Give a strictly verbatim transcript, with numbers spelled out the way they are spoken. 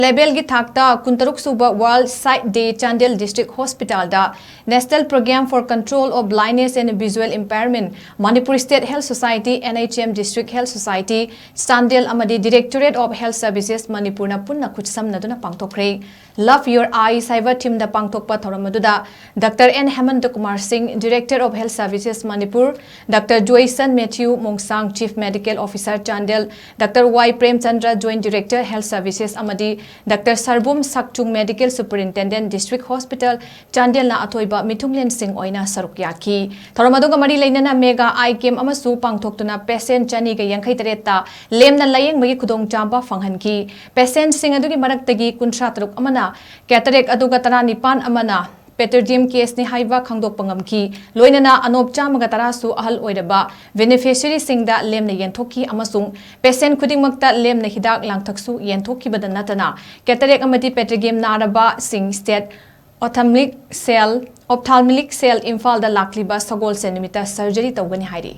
ꯂꯦꯕꯦꯜꯒꯤ ꯊꯥꯛꯇ ꯀꯨꯟꯇꯔꯨꯛ ꯁꯨꯕ World Sight Day Chandel District Hospitalꯗ National Program for Control of Blindness and Visual Impairment, Manipur State Health Society, N H M District Health Society, Chandel ꯑꯃꯗꯤ Directorate of Health Services ꯃꯅꯤꯄꯨꯔꯅ ꯄꯨꯟꯅ ꯈꯨꯠꯁꯝꯅꯗꯨꯅ ꯄꯥꯡꯊꯣꯛꯈ꯭ꯔꯦ꯫ Love Your Eyes ꯍꯥꯏꯕ themeꯗ ꯄꯥꯡꯊꯣꯛꯄ ꯊꯧꯔꯝ ꯑꯗꯨꯗ Doctor N ꯍꯦꯃꯟꯇ ꯀꯨꯃꯥꯔ ꯁꯤꯡ, Director of Health Services Manipur, Doctor Joyson Mathew Mongsang, Chief Medical Officer Chandel, Doctor Y Premchandra, Joint Director Health Services ꯑꯃꯗꯤ Doctor Sarbum Sakchung, Medical Superintendent, District Hospital ꯆꯥꯟꯗꯦꯜꯅ ꯑꯊꯣꯏꯕ ꯃꯤꯊꯨꯡꯂꯦꯟꯁꯤꯡ ꯑꯣꯏꯅ ꯁꯔꯨꯛ ꯌꯥꯈꯤ꯫ ꯊꯧꯔꯝ ꯑꯗꯨꯒ ꯃꯔꯤ ꯂꯩꯅꯅ mega eye camp ꯑꯃꯁꯨ ꯄꯥꯡꯊꯣꯛꯇꯨꯅ patient ꯆꯅꯤꯒ ꯌꯥꯡꯈꯩ ꯇꯔꯦꯠꯇ ꯂꯦꯝꯅ ꯂꯥꯌꯦꯡꯕꯒꯤ ꯈꯨꯗꯣꯡꯆꯥꯕ ꯐꯪꯍꯟꯈꯤ꯫ Patientꯁꯤꯡ ꯑꯗꯨꯒꯤ ꯃꯔꯛꯇꯒꯤ ꯀꯨꯟꯊ꯭ꯔꯥ ꯇꯔꯨꯛ ꯑꯃꯅ cataract ꯑꯗꯨꯒ ꯇꯔꯥꯅꯤꯄꯥꯟ ꯑꯃꯅ pterygium caseꯅꯤ ꯍꯥꯏꯕ ꯈꯪꯗꯣꯛꯄ ꯉꯝꯈꯤ꯫ ꯂꯣꯏꯅꯅ ꯑꯅꯣꯞ ꯆꯥꯝꯃꯒ ꯇꯔꯥꯁꯨ ꯑꯍꯜ ꯑꯣꯏꯔꯕ beneficiaryꯁꯤꯡꯗ ꯂꯦꯝꯅ ꯌꯦꯟꯊꯣꯛꯈꯤ ꯑꯃꯁꯨꯡ patient ꯈꯨꯗꯤꯡꯃꯛꯇ ꯂꯦꯝꯅ ꯍꯤꯗꯥꯛ ꯂꯥꯡꯊꯛꯁꯨ ꯌꯦꯟꯊꯣꯛꯈꯤꯕꯗ ꯅꯠꯇꯅ cataract ꯑꯃꯗꯤ pterygium ꯅꯥꯔꯕꯁꯤꯡ State Ophthalmic Cell, Ophthalmic Cell ꯏꯝꯐꯥꯜꯗ ꯂꯥꯛꯂꯤꯕ ꯁꯒꯣꯜꯁꯦꯟ ꯅꯨꯃꯤꯠꯇ surgery ꯇꯧꯒꯅꯤ ꯍꯥꯏꯔꯤ꯫